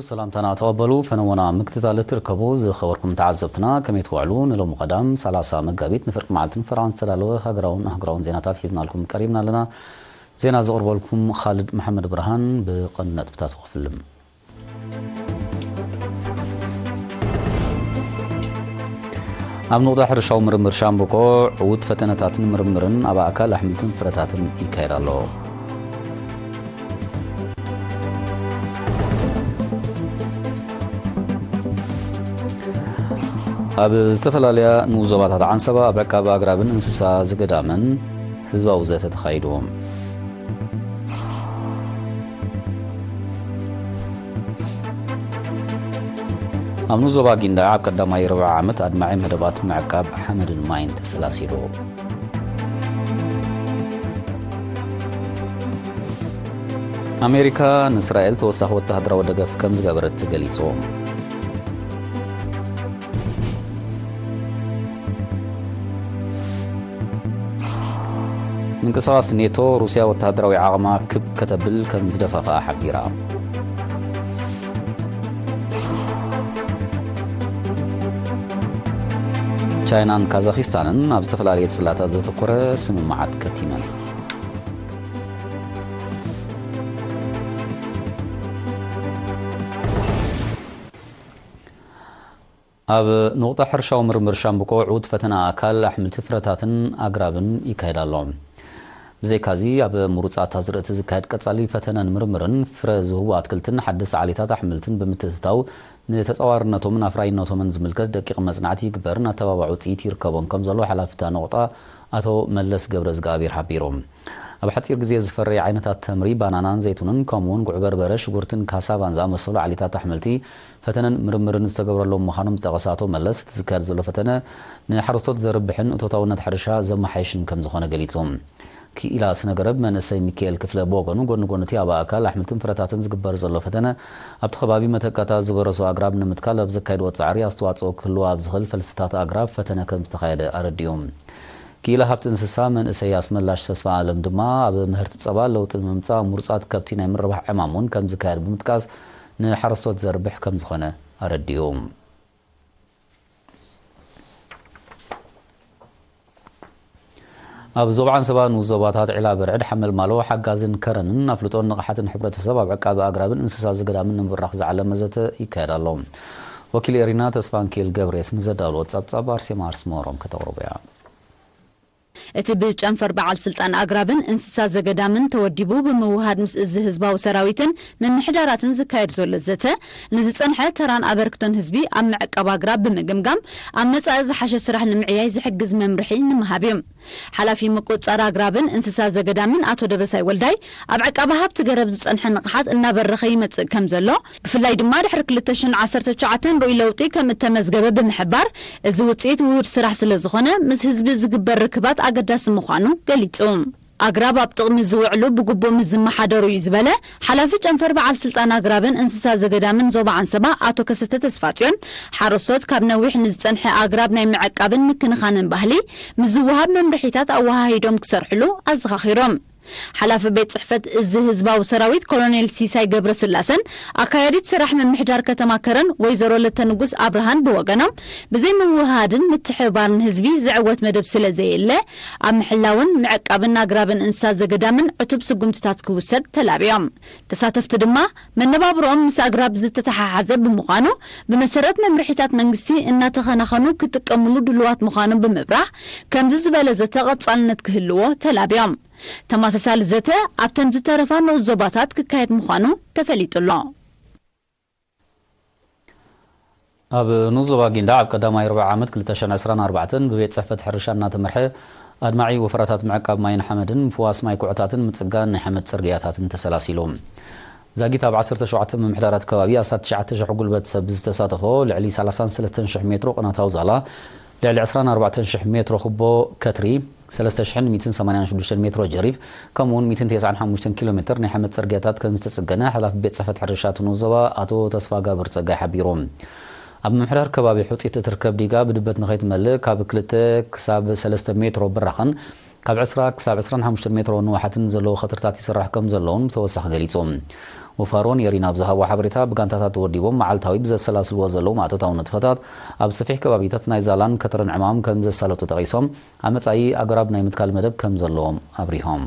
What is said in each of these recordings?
ሰላምታና ተቐበሉ። ፈነወና ምክትታል እትርከቡ ዝኸበርኩም ተዓዘብትና ከመይ ትውዕሉ? ንሎሚ ቀዳም ሰላሳ መጋቢት ንፍርቂ መዓልትን ፈራን ዝተዳለወ ሃገራውን ኣህጉራውን ዜናታት ሒዝናልኩም ቀሪብና ኣለና። ዜና ዘቕርበልኩም ኻልድ መሓመድ ብርሃን። ብቐንዱ ነጥብታቱ ክፍልም። ኣብ ንቑጣ ሕርሻዊ ምርምር ሻምብቆ ዕዉት ፈተነታትን ምርምርን ኣብ ኣእካል ኣሕምልትን ፍረታትን ይካየድ ኣሎ። ኣብ ዝተፈላለያ ንኡስ ዞባታት ዓንሰባ ኣብ ዕቃብ ኣግራብን እንስሳ ዘገዳምን ህዝባዊ ዘተ ተኻይዱ። ኣብ ንኡስ ዞባ ጊንዳዕ ኣብ ቀዳማይ ርብዒ ዓመት ኣድማዒ መደባት ምዕቃብ ሓመድን ማይን ተሰላሲሉ። ኣሜሪካ ንእስራኤል ተወሳኺ ወተሃደራዊ ደገፍ ከም ዝገበረት ተገሊጹ። ምንቅስቓስ ኔቶ ሩስያ ወተሃደራዊ ዓቕማ ክብ ከተብል ከም ዝደፋፍኣ ሓቢራ። ቻይናን ካዛኺስታንን ኣብ ዝተፈላለየ ጽላታት ዘተኮረ ስምምዓት ከቲመን። ኣብ ንቑጣ ሕርሻዊ ምርምር ሻምብቆ ዕዉት ፈተና ኣካል ኣሕምልቲ ፍረታትን ኣግራብን ይካየድ ኣሎ። ብዘይካዚ ኣብ ምሩጻት ኣዝርእቲ ዝካየድ ቀጻሊ ፈተነን ምርምርን ፍረ ዝህቡ ኣትክልትን ሓደስቲ ዓሌታት ኣሕምልትን ብምትእትታው ንተጻዋርነቶምን ኣፍራይነቶምን ዝምልከት ደቂቕ መጽናዕቲ ይግበርን ኣተባባዒ ውጽኢት ይርከቦን ከም ዘሎ ሓላፊ እታ ንቑጣ ኣቶ መለስ ገብረ እግዚኣብሔር ሓቢሩ። ኣብ ሓጺር ግዜ ዝፈሪ ዓይነታት ተምሪ፣ ባናናን ዘይቱንን ከምኡውን ጉዕ በርበረ፣ ሽጉርትን ካሳቫን ዝኣመሰሉ ዓሌታት ኣሕምልቲ ፈተነን ምርምርን ዝተገብረሎም ምዃኖም ዝጠቐሰ ኣቶ መለስ፣ እቲ ዝካየድ ዘሎ ፈተነ ንሓረስቶት ዘርብሕን እቶታውነት ሕርሻ ዘመሓይሽን ከም ዝኾነ ገሊጹ። ክኢላ ስነ-ገረብ መንእሰይ ሚካኤል ክፍለ ብወገኑ፣ ጎኒ ጎኒ እቲ ኣብ ኣእካል ኣሕምልትን ፍረታትን ዝግበር ዘሎ ፈተነ፣ ኣብቲ ከባቢ መተካእታ ዝበረሱ ኣግራብ ንምትካል ኣብ ዘካየድዎ ጻዕሪ ኣስተዋጽኦ ክህልዎ ኣብ ዝኽእል ፈልስታት ኣግራብ ፈተነ ከም ዝተኻየደ ኣረዲኡ። ክኢላ ሃብቲ እንስሳ መንእሰይ ኣስመላሽ ተስፋ ኣለም ድማ፣ ኣብ ምህርቲ ጸባ ለውጢ ንምምጻእ ምሩጻት ከብቲ ናይ ምርባሕ ዕማም እውን ከም ዝካየድ ብምጥቃስ፣ ንሓረስቶት ዘርብሕ ከም ዝኾነ ኣረዲኡ። ኣብ ዞባ ዓንሰባ ንኡስ ዞባታት ዒላ በርዕድ፣ ሓመልማሎ፣ ሓጋዝን ከረንን ኣፍልጦን ንቕሓትን ሕብረተሰብ ኣብ ዕቃቢ ኣግራብን እንስሳ ዘገዳምን ንምብራኽ ዝዓለመ ዘተ ይካየድ ኣሎ። ወኪል ኤሪና ተስፋንኪኤል ገብሬስ ንዘዳለዎ ጸብጻብ ኣርሴማ ኣስመሮም ከተቕርቦ እያ። እቲ ብጨንፈር በዓል ስልጣን ኣግራብን እንስሳ ዘገዳምን ተወዲቡ ብምውሃድ ምስ እዚ ህዝባዊ ሰራዊትን ምምሕዳራትን ዝካየድ ዘሎ ዘተ፣ ንዝጸንሐ ተራን ኣበርክቶን ህዝቢ ኣብ ምዕቃብ ኣግራብ ብምግምጋም፣ ኣብ መጻኢ ዝሓሸ ስራሕ ንምዕያይ ዝሕግዝ መምርሒ ንምሃብ እዩ። ሓላፊ ምቁጽጻር ኣግራብን እንስሳ ዘገዳምን ኣቶ ደበሳይ ወልዳይ፣ ኣብ ዕቃባ ሃብቲ ገረብ ዝጸንሐ ንቕሓት እናበረኸ ይመጽእ ከም ዘሎ፣ ብፍላይ ድማ ድሕሪ ክልተ ሽሕን ዓሰርተ ትሽዓተን ርኡይ ለውጢ ከም እተመዝገበ ብምሕባር፣ እዚ ውጽኢት ውሁድ ስራሕ ስለ ዝኾነ፣ ምስ ህዝቢ ዝግበር ርክባት ኣገዳሲ ምዃኑ ገሊጹ። ኣግራብ ኣብ ጥቕሚ ዝውዕሉ ብግቡእ ምስ ዝመሓደሩ እዩ ዝበለ ሓላፊ ጨንፈር በዓል ስልጣን ኣግራብን እንስሳ ዘገዳምን ዞባ ዓንሰባ ኣቶ ከሰተ ተስፋጽዮን፣ ሓረስቶት ካብ ነዊሕ ንዝጸንሐ ኣግራብ ናይ ምዕቃብን ምክንኻንን ባህሊ ምስ ዝወሃብ መምርሒታት ኣወሃሂዶም ክሰርሕሉ ኣዘኻኺሮም። ሓላፊ ቤት ጽሕፈት እዚ ህዝባዊ ሰራዊት ኮሎኔል ሲሳይ ገብረስላሰን ኣካያዲት ስራሕ ምምሕዳር ከተማ ከረን ወይዘሮ ለተንጉስ ኣብርሃን ብወገኖም፣ ብዘይ ምውህሃድን ምትሕብባርን ህዝቢ ዝዕወት መደብ ስለ ዘየለ፣ ኣብ ምሕላውን ምዕቃብን ኣግራብን እንስሳ ዘገዳምን ዕቱብ ስጉምትታት ክውሰድ ተላብዮም። ተሳተፍቲ ድማ መነባብሮኦም ምስ ኣግራብ ዝተተሓሓዘ ብምዃኑ፣ ብመሰረት መምርሒታት መንግስቲ እናተኸናኸኑ ክጥቀምሉ ድሉዋት ምዃኖም ብምብራህ፣ ከምዚ ዝበለ ዘተ ቀጻልነት ክህልዎ ተላብዮም። ተመሳሳሊ ዘተ ኣብተን ዝተረፋ ንኡስ ዞባታት ክካየድ ምዃኑ ተፈሊጡ ኣሎ። ኣብ ንኡስ ዞባ ጊንዳዕ ኣብ ቀዳማይ ርብዒ ዓመት ክልተ ሽሕን ዕስራን ኣርባዕተን ብቤት ጽሕፈት ሕርሻ እናተመርሐ ኣድማዒ ወፈራታት ምዕቃብ ማይን ሓመድን፣ ምፍዋስ ማይ ኩዕታትን ምጽጋን ናይ ሓመድ ጽርግያታትን ተሰላሲሉ። ዛጊት ኣብ ዓሰርተ ሸውዓተ ምምሕዳራት ከባቢ ኣስታት ትሽዓተ ሽሕ ጉልበት ሰብ ዝተሳተፎ ልዕሊ ሰላሳን ሰለስተን ሽሕ ሜትሮ ቅናታዊ ዛላ፣ ልዕሊ ዕስራን ኣርባዕተን ሽሕ ሜትሮ ኩቦ ከትሪ፣ ሰለስተ ሽሕን ሚእትን ሰማንያን ሽዱሽተን ሜትሮ ጀሪፍ፣ ከምኡውን ሚእትን ተስዓን ሓሙሽተን ኪሎ ሜትር ናይ ሓመድ ጽርግያታት ከም ዝተጽገነ ሓላፊ ቤት ጽሕፈት ሕርሻ እቲ ንኡስ ዞባ ኣቶ ተስፋጋብር ጸጋይ ሓቢሩ። ኣብ ምምሕዳር ከባቢ ሑጺት እትርከብ ዲጋ ብድበት ንኸይትመልእ ካብ ክልተ ክሳብ ሰለስተ ሜትሮ ብራኸን ካብ ዕስራ ክሳብ ዕስራን ሓሙሽተን ሜትሮ ንውሓትን ዘለዉ ኸትርታት ይስራሕ ከም ዘለውን ብተወሳኺ ገሊጹ። ወፋሮን የሪና ኣብ ዝሃቦ ሓበሬታ፣ ብጋንታታት ተወዲቦም መዓልታዊ ብዘሰላስልዎ ዘለዉ ማእቶታዊ ንጥፈታት ኣብ ሰፊሕ ከባቢታት ናይ ዛላን ከተረን ዕማም ከም ዘሳለጡ ጠቒሶም፣ ኣብ መጻኢ ኣግራብ ናይ ምትካል መደብ ከም ዘለዎም ኣብሪሆም።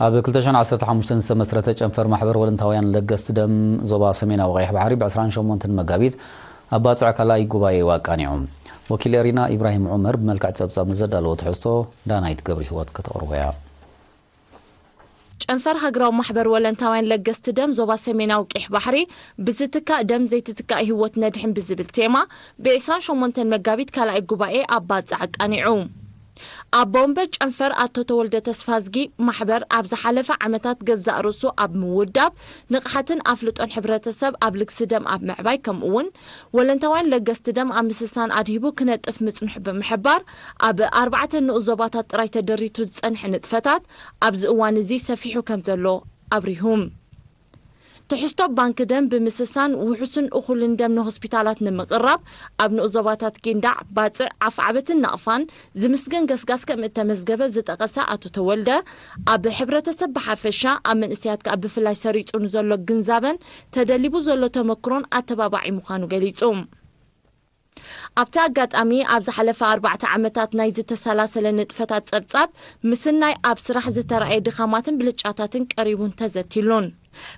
ኣብ ክልተ ሽሕን ዓሰርተ ሓሙሽተን ዝተመስረተ ጨንፈር ማሕበር ወለንታውያን ለገስቲ ደም ዞባ ሰሜናዊ ቀይሕ ባሕሪ ብ ዕስራን ሸሞንተን መጋቢት ኣብ ባጽዕ ካልኣይ ጉባኤኡ ኣቃኒዑ። ወኪል ኤሪና ኢብራሂም ዑመር ብመልክዕ ጸብጻብ ንዘዳለዎ ትሕዝቶ ዳናይት ገብረ ህይወት ከተቕርቦ እያ። ጨንፈር ሃገራዊ ማሕበር ወለንታውያን ለገስቲ ደም ዞባ ሰሜናዊ ቀይሕ ባሕሪ፣ ብዝትካእ ደም ዘይትትካእ ህይወት ነድሕን ብዝብል ቴማ፣ ብ ዕስራን ሸሞንተን መጋቢት ካልኣይ ጉባኤ ኣብ ባጽዕ ኣቃኒዑ። ኣቦ ወንበር ጨንፈር ኣቶ ተወልደ ተስፋዝጊ፣ ማሕበር ኣብ ዝሓለፈ ዓመታት ገዛእ ርእሱ ኣብ ምውዳብ፣ ንቕሓትን ኣፍልጦን ሕብረተሰብ ኣብ ልግሲ ደም ኣብ ምዕባይ፣ ከምኡ እውን ወለንታውያን ለገስቲ ደም ኣብ ምስሳን ኣድሂቡ ክነጥፍ ምጽንሑ ብምሕባር፣ ኣብ ኣርባዕተ ንኡስ ዞባታት ጥራይ ተደሪቱ ዝጸንሐ ንጥፈታት ኣብዚ እዋን እዚ ሰፊሑ ከም ዘሎ ኣብሪሁ። ትሕዝቶ ባንክ ደም ብምስሳን ውሑስን እኹልን ደም ንሆስፒታላት ንምቕራብ ኣብ ንኡስ ዞባታት ጊንዳዕ፣ ባጽዕ፣ ዓፍዓበትን ናቕፋን ዝምስገን ገስጋስ ከም እተመዝገበ ዝጠቐሰ ኣቶ ተወልደ፣ ኣብ ሕብረተሰብ ብሓፈሻ ኣብ መንእሰያት ከኣ ብፍላይ ሰሪጹ ንዘሎ ግንዛበን ተደሊቡ ዘሎ ተመክሮን ኣተባባዒ ምዃኑ ገሊጹ። ኣብቲ ኣጋጣሚ ኣብ ዝሓለፈ ኣርባዕተ ዓመታት ናይ ዝተሰላሰለ ንጥፈታት ጸብጻብ ምስናይ ኣብ ስራሕ ዝተራእየ ድኻማትን ብልጫታትን ቀሪቡን ተዘቲሉን።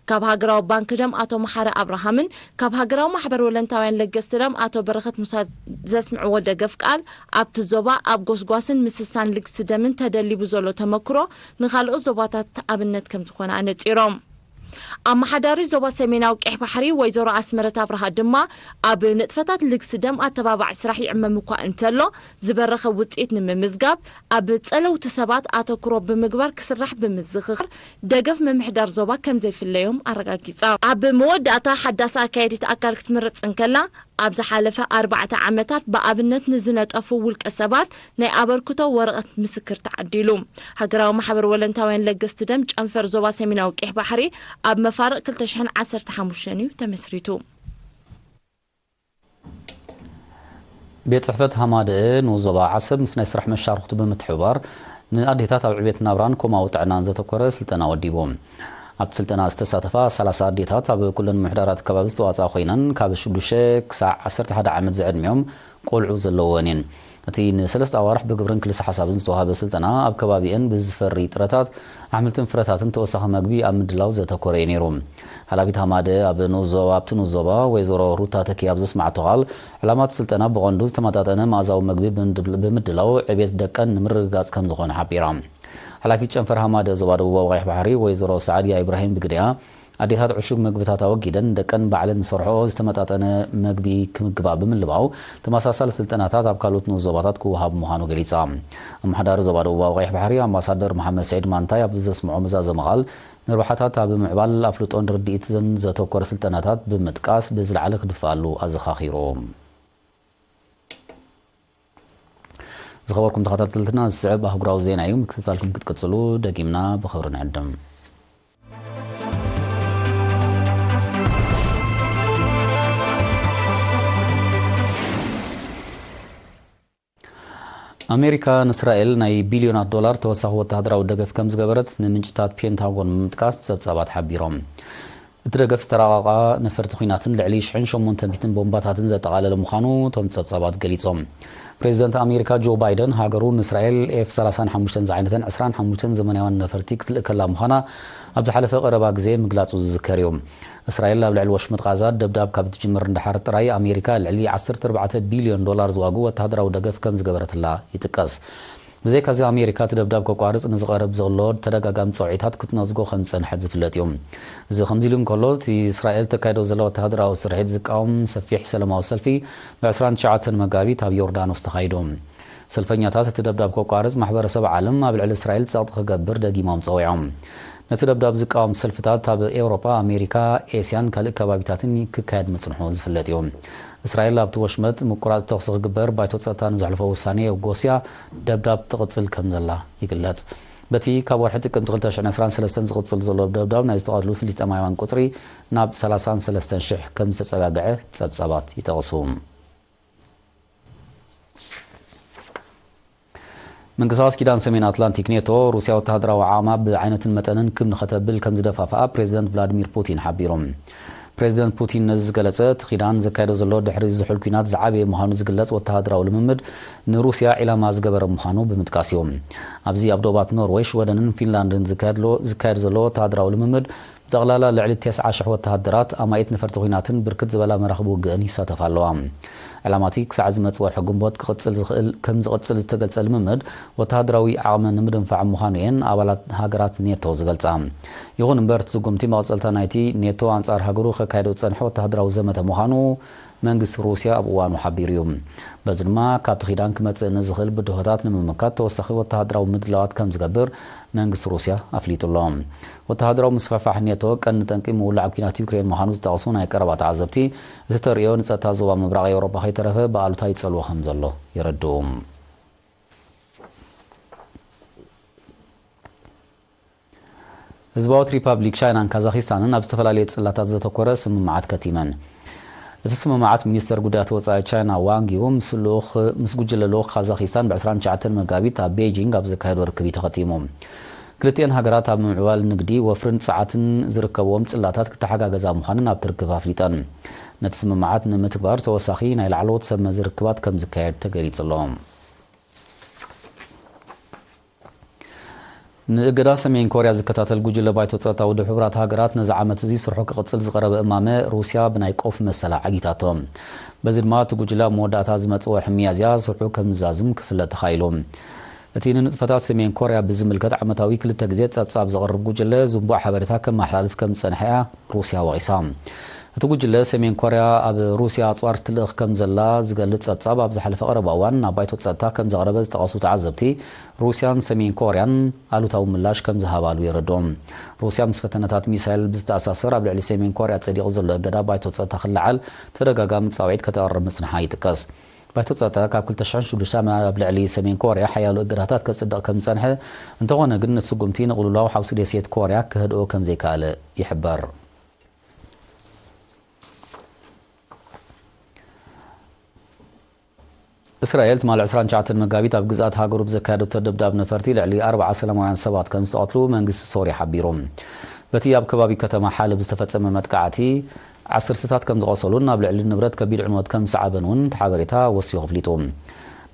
ካብ ሃገራዊ ባንክ ደም ኣቶ መሓሪ ኣብርሃምን ካብ ሃገራዊ ማሕበር ወለንታውያን ለገስቲ ደም ኣቶ በረኸት ሙሳ ዘስምዕዎ ደገፍ ቃል ኣብቲ ዞባ ኣብ ጎስጓስን ምስሳን ልግሲ ደምን ተደሊቡ ዘሎ ተመክሮ ንኻልኦት ዞባታት ኣብነት ከም ዝኾነ ኣነጺሮም። ኣመሓዳሪ ዞባ ሰሜናዊ ቀይሕ ባሕሪ ወይዘሮ ኣስመረት ኣብርሃ ድማ ኣብ ንጥፈታት ልግሲ ደም ኣተባባዒ ስራሕ ይዕመም እኳ እንተሎ ዝበረኸ ውፅኢት ንምምዝጋብ ኣብ ፀለውቲ ሰባት ኣተኩሮ ብምግባር ክስራሕ ብምዝኽኻር ደገፍ ምምሕዳር ዞባ ከም ዘይፍለዮም ኣረጋጊፃ። ኣብ መወዳእታ ሓዳስ ኣካየዲት ኣካል ክትምረፅ እንከላ ኣብ ዝሓለፈ ኣርባዕተ ዓመታት ብኣብነት ንዝነጠፉ ውልቀ ሰባት ናይ ኣበርክቶ ወረቐት ምስክር ተዓዲሉ። ሃገራዊ ማሕበር ወለንታውያን ለገስቲ ደም ጨንፈር ዞባ ሰሜናዊ ቀይሕ ባሕሪ ኣብ መፋርቕ ክልተ ሽሕን ዓሰርተ ሓሙሽተን እዩ ተመስሪቱ። ቤት ጽሕፈት ሃማደኤ ንኡስ ዞባ ዓሰብ ምስ ናይ ስራሕ መሻርኽቱ ብምትሕብባር ንኣዴታት ኣብ ዕቤት ናብራን ኮማዊ ጥዕናን ዘተኮረ ስልጠና ወዲቡ። ኣብቲ ስልጠና ዝተሳተፋ ሰላሳ ኣዴታት ኣብ ኩለን ምምሕዳራት ከባቢ ዝተዋጽኣ ኮይነን ካብ ሽዱሽተ ክሳዕ ዓሰርተ ሓደ ዓመት ዝዕድሚኦም ቆልዑ ዘለውወን እየን። እቲ ንሰለስተ ኣዋርሕ ብግብርን ክልሰ ሓሳብን ዝተዋህበ ስልጠና ኣብ ከባቢኤን ብዝፈሪ ጥረታት ኣሕምልትን ፍረታትን ተወሳኺ መግቢ ኣብ ምድላው ዘተኮረ እዩ ነይሩ። ሓላፊት ሃማደኤ ኣብ ንኡስ ዞባ ኣብቲ ንኡስ ዞባ ወይዘሮ ሩታ ተኪ ኣብ ዘስማዕቶ ቃል ዕላማ እቲ ስልጠና ብቐንዱ ዝተመጣጠነ መኣዛዊ መግቢ ብምድብ- ብምድላው ዕቤት ደቀን ንምርግጋጽ ከም ዝኾነ ሓቢራ። ሓላፊት ጨንፈር ሃማደኤ ዞባ ደቡባዊ ቀይሕ ባሕሪ ወይዘሮ ሰዓድያ ኢብራሂም ብግዲኣ ኣዴታት ዕሹግ መግብታት ኣወጊደን ደቀን ባዕለን ዝሰርሕኦ ዝተመጣጠነ መግቢ ክምግባ ብምልባው ተመሳሳሊ ስልጠናታት ኣብ ካልኦት ንኡስ ዞባታት ክወሃብ ምዃኑ ገሊጻ። ኣመሓዳሪ ዞባ ደቡባዊ ቀይሕ ባሕሪ ኣምባሳደር መሓመድ ስዒድ ማንታይ ኣብ ዘስምዖ መዛዘሚ ቃል ንረብሓታት ኣብ ምዕባል ኣፍልጦን ርድኢትን ዘተኮረ ስልጠናታት ብምጥቃስ ብዝለዓለ ክድፍኣሉ ኣዘኻኺሩ። ዝኸበርኩም ተኸታተልትና ዝስዕብ ኣህጉራዊ ዜና እዩ። ምክትታልኩም ክትቅጽሉ ደጊምና ብኽብሪ ንዕድም። ኣሜሪካ ንእስራኤል ናይ ቢልዮናት ዶላር ተወሳኺ ወተሃደራዊ ደገፍ ከም ዝገበረት ንምንጭታት ፔንታጎን ብምጥቃስ ጸብጻባት ሓቢሮም። እቲ ደገፍ ዝተራቐቓ ነፈርቲ ኲናትን ልዕሊ ሽሕን ሸሞንተ ሚእትን ቦምባታትን ዘጠቓለለ ምዃኑ እቶም ጸብጻባት ገሊጾም። ፕሬዚደንት ኣሜሪካ ጆ ባይደን ሃገሩ ንእስራኤል ኤፍ ሰላሳን ሓሙሽተን ዝዓይነተን ዕስራን ሓሙሽተን ዘመናውያን ነፈርቲ ክትልእከላ ምዃና ኣብ ዝሓለፈ ቀረባ ግዜ ምግላጹ ዝዝከር እዩ። እስራኤል ኣብ ልዕሊ ወሽመጥ ቃዛ ደብዳብ ካብ እትጅምር ንደሓር ጥራይ ኣሜሪካ ልዕሊ ዓሰርተ ኣርባዕተ ቢልዮን ዶላር ዝዋግኡ ወተሃደራዊ ደገፍ ከም ዝገበረትላ ይጥቀስ። ብዘይካዚ ኣሜሪካ እቲ ደብዳብ ከቋርጽ ንዝቐርብ ዘሎ ተደጋጋሚ ጸውዒታት ክትነጽጎ ከም ዝጸንሐት ዝፍለጥ እዩ። እዚ ከምዚ ኢሉ እንከሎ፣ እቲ እስራኤል ተካይዶ ዘላ ወተሃደራዊ ስርሒት ዝቃወም ሰፊሕ ሰላማዊ ሰልፊ ብ ዕስራን ትሽዓተን መጋቢት ኣብ ዮርዳኖስ ተኻይዱ። ሰልፈኛታት እቲ ደብዳብ ከቋርጽ ማሕበረሰብ ዓለም ኣብ ልዕሊ እስራኤል ጸቕጢ ክገብር ደጊሞም ጸዊዖም። ነቲ ደብዳብ ዝቃወም ሰልፍታት ኣብ ኤውሮጳ፣ ኣሜሪካ፣ ኤስያን ካልእ ከባቢታትን ክካየድ ምጽንሑ ዝፍለጥ እዩ። እስራኤል ኣብቲ ወሽመጥ ምቁራጽ ተኹሲ ክግበር ባይቶ ጸጥታ ንዘሕለፎ ውሳኔ የውጎስያ ደብዳብ ትቕጽል ከም ዘላ ይግለጽ። በቲ ካብ ወርሒ ጥቅምቲ ክልተ ሽሕን ዕስራን ሰለስተን ዝቕጽል ዘሎ ደብዳብ ናይ ዝተቐትሉ ፍልስጤማውያን ቁጽሪ ናብ ሰላሳን ሰለስተን ሽሕ ከም ዝተጸጋግዐ ጸብጻባት ይጠቕሱ። ምንቅስቓስ ኪዳን ሰሜን ኣትላንቲክ ኔቶ፣ ሩስያ ወተሃደራዊ ዓቕማ ብዓይነትን መጠንን ክብ ንኸተብል ከም ዝደፋፍኣ ፕሬዚደንት ቭላድሚር ፑቲን ሓቢሩ። ፕሬዚደንት ፑቲን ነዚ ዝገለጸ፣ እቲ ኪዳን ዘካየዶ ዘሎ ድሕሪ ዝሑል ኲናት ዝዓበየ ምዃኑ ዝግለጽ ወተሃደራዊ ልምምድ ንሩስያ ዒላማ ዝገበረ ምዃኑ ብምጥቃስ እዩ። ኣብዚ ኣብ ዶባት ኖርወይ፣ ሽወደንን ፊንላንድን ዝካየድ ዘሎ፣ ዝካየድ ዘሎ ወተሃደራዊ ልምምድ ብጠቕላላ ልዕሊ ተስዓ ሽሕ ወተሃደራት፣ ኣማኢት ነፈርቲ ኲናትን ብርክት ዝበላ መራኽብ ውግእን ይሳተፋ ኣለዋ። ዕላማ እቲ ክሳዕ ዝመጽእ ወርሒ ግንቦት ክቕጽል ዝኽእል፣ ከም ዝቕጽል ዝተገልጸ ልምምድ፣ ወተሃደራዊ ዓቕሚ ንምድንፋዕ ምዃኑ እየን ኣባላት ሃገራት ኔቶ ዝገልጻ። ይኹን እምበር፣ እቲ ስጉምቲ መቐጸልታ ናይቲ ኔቶ ኣንጻር ሃገሩ ከካይዶ ዝጸንሐ ወተሃደራዊ ዘመተ ምዃኑ መንግስቲ ሩስያ ኣብ እዋኑ ሓቢሩ እዩ። በዚ ድማ፣ ካብቲ ኪዳን ክመጽእ ንዝኽእል ብድሆታት ንምምካት ተወሳኺ ወተሃደራዊ ምድላዋት ከም ዝገብር መንግስቲ ሩስያ ኣፍሊጡ ኣሎ። ወተሃደራዊ ምስፍሕፋሕ ኔቶ ቀንዲ ጠንቂ ምውላዕ ኲናት ዩክሬን ምዃኑ ዝጠቐሱ ናይ ቀረባ ተዓዘብቲ፣ እቲ ተርእዮ ንጸጥታ ዞባ ምብራቕ ኤውሮጳ ከይተረፈ ብኣሉታ ይጸልዎ ከም ዘሎ የረድኡ። ህዝባዊት ሪፓብሊክ ቻይናን ካዛኺስታንን ኣብ ዝተፈላለየ ጽላታት ዘተኮረ ስምምዓት ከቲመን። እቲ ስምምዓት፣ ሚኒስተር ጉዳያት ወጻኢ ቻይና ዋንግ ዩ ምስ ልኡኽ፣ ምስ ጉጅለ ልኡኽ ካዛኺስታን ብ ዕስራን ትሽዓተን መጋቢት ኣብ ቤጂንግ ኣብ ዘካየዶ ርክብ እዩ ተኸቲሙ። ክልቲኤን ሃገራት ኣብ ምምዕባል ንግዲ፣ ወፍርን ጸዓትን ዝርከብዎም ጽላታት ክተሓጋገዛ ምዃነን ኣብቲ ርክብ ኣፍሊጠን። ነቲ ስምምዓት ንምትግባር ተወሳኺ ናይ ላዕለዎት ሰብ መዚ ርክባት ከም ዝካየድ ተገሊጹ ኣሎ። ንእገዳ ሰሜን ኮርያ ዝከታተል ጉጅለ ባይቶ ጸጥታ ውድብ ሕቡራት ሃገራት ነዚ ዓመት እዚ ስርሑ ክቕጽል ዝቐረበ እማመ፣ ሩስያ ብናይ ቆፍ መሰላ ዓጊታቶ። በዚ ድማ፣ እቲ ጉጅለ ኣብ መወዳእታ ዝመጽእ ወርሒ ሚያዝያ ስርሑ ከም ዝዛዝም ክፍለጥ ተኻኢሉ። እቲ ንንጥፈታት ሰሜን ኮርያ ብዝምልከት ዓመታዊ ክልተ ግዜ ጸብጻብ ዘቕርብ ጉጅለ፣ ዝንቡዕ ሓበሬታ ከመሓላልፍ ከም ዝጸንሐ እያ ሩስያ ወቒሳ። እቲ ጉጅለ፣ ሰሜን ኮርያ ኣብ ሩስያ ኣጽዋር ትልእኽ ከም ዘላ ዝገልጽ ጸብጻብ ኣብ ዝሓለፈ ቀረባ እዋን ናብ ባይቶ ጸጥታ ከም ዘቕረበ ዝጠቐሱ ተዓዘብቲ፣ ሩስያን ሰሜን ኮርያን ኣሉታዊ ምላሽ ከም ዝሃባሉ የረድኦም። ሩስያ ምስ ፈተነታት ሚሳይል ብዝተኣሳሰር ኣብ ልዕሊ ሰሜን ኮርያ ጸዲቑ ዘሎ እገዳ ባይቶ ጸጥታ ክለዓል ተደጋጋሚ ጻውዒት ከተቕርብ ምጽንሓ ይጥቀስ። ባይቶ ጸጥታ ካብ ክልተ ሽሕን ሽዱሽተን ኣብ ልዕሊ ሰሜን ኮርያ ሓያሎ እገዳታት ከጽድቕ ከም ዝጸንሐ፣ እንተኾነ ግን፣ ነቲ ስጉምቲ ንቕልውላው ሓውሲ ደሴት ኮርያ ከህድኦ ከም ዘይከኣለ ይሕበር። እስራኤል ትማሊ ዕስራን ትሽዓተን መጋቢት ኣብ ግዝኣት ሃገሩ ብዘካየደቶ ደብዳብ ነፈርቲ ልዕሊ ኣርብዓ ሰላማውያን ሰባት ከም ዝተቐትሉ መንግስቲ ሶርያ ሓቢሩ። በቲ ኣብ ከባቢ ከተማ ሓለብ ዝተፈጸመ መጥቃዕቲ ዓሰርተታት ከም ዝቖሰሉን ኣብ ልዕሊ ንብረት ከቢድ ዕንወት ከም ዝሰዓበን እውን እቲ ሓበሬታ ወሲኹ ኣፍሊጡ።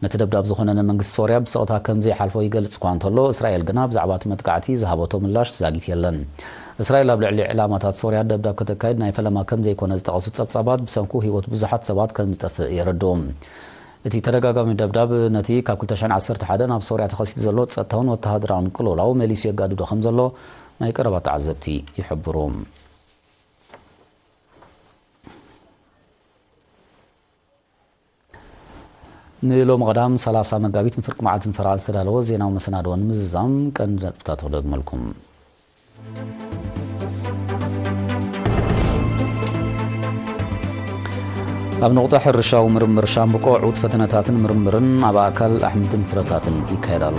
ነቲ ደብዳብ ዝኾነ ንመንግስቲ ሶርያ ብስቕታ ከም ዘይሓልፎ ይገልጽ እኳ እንተሎ፣ እስራኤል ግና ብዛዕባ እቲ መጥቃዕቲ ዝሃበቶ ምላሽ ዛጊት የለን። እስራኤል ኣብ ልዕሊ ዕላማታት ሶርያ ደብዳብ ከተካይድ ናይ ፈለማ ከም ዘይኮነ ዝጠቐሱ ጸብጻባት፣ ብሰንኩ ህይወት ብዙሓት ሰባት ከም ዝጠፍእ የረድኡ። እቲ ተደጋጋሚ ደብዳብ፣ ነቲ ካብ ክልተ ሽሕን ዓሰርተ ሓደን ኣብ ሶርያ ተኸሲቱ ዘሎ ጸጥታውን ወተሃደራውን ቅልውላው መሊሱ የጋድዶ ከም ዘሎ ናይ ቀረባ ተዓዘብቲ ይሕብሩ። ንሎሚ ቀዳም ሰላሳ መጋቢት ንፍርቂ መዓልቲ ንፈረቓ ዝተዳለወ ዜናዊ መሰናድኦ ንምዝዛም ቀንዲ ነጥብታት ክደግመልኩም። ኣብ ነቑጣ ሕርሻዊ ምርምር ሻምብቆ ዕዉት ፈተነታትን ምርምርን ኣብ ኣእካል ኣሕምልትን ፍረታትን ይካየድ ኣሎ።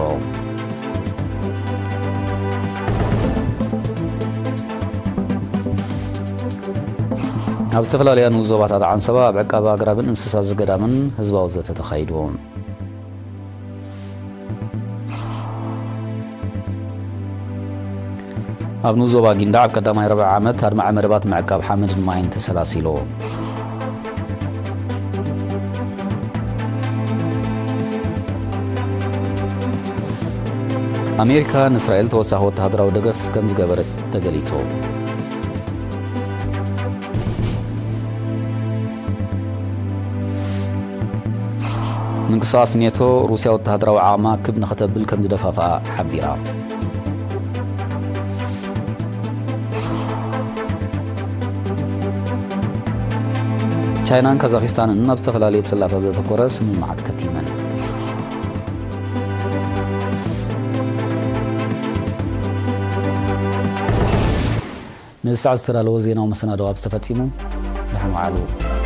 ኣብ ዝተፈላለያ ንኡስ ዞባታት ዓንሰባ ኣብ ዕቃበ ኣግራብን እንስሳ ዘገዳምን ህዝባዊ ዘተ ተኻይዱ። ኣብ ንኡስ ዞባ ጊንዳ ኣብ ቀዳማይ ረብዓ ዓመት ኣድማዒ መደባት ምዕቃብ ሓመድን ማይን ተሰላሲሉ። ኣሜሪካ ንእስራኤል ተወሳኺ ወተሃደራዊ ደገፍ ከም ዝገበረት ተገሊጹ። ምንቅስቓስ ኔቶ፣ ሩስያ ወተሃደራዊ ዓቕማ ክብ ንኸተብል ከም ዝደፋፍኣ ሓቢራ። ቻይናን ካዛኺስታንን ኣብ ዝተፈላለየ ጽላታት ዘተኮረ ስምምዓት ከቲመን። ንዚ ሰዓት ዝተዳለወ ዜናዊ መሰናድኦ ኣብዚ ተፈጺሙ። ደሓን ዋዕሉ።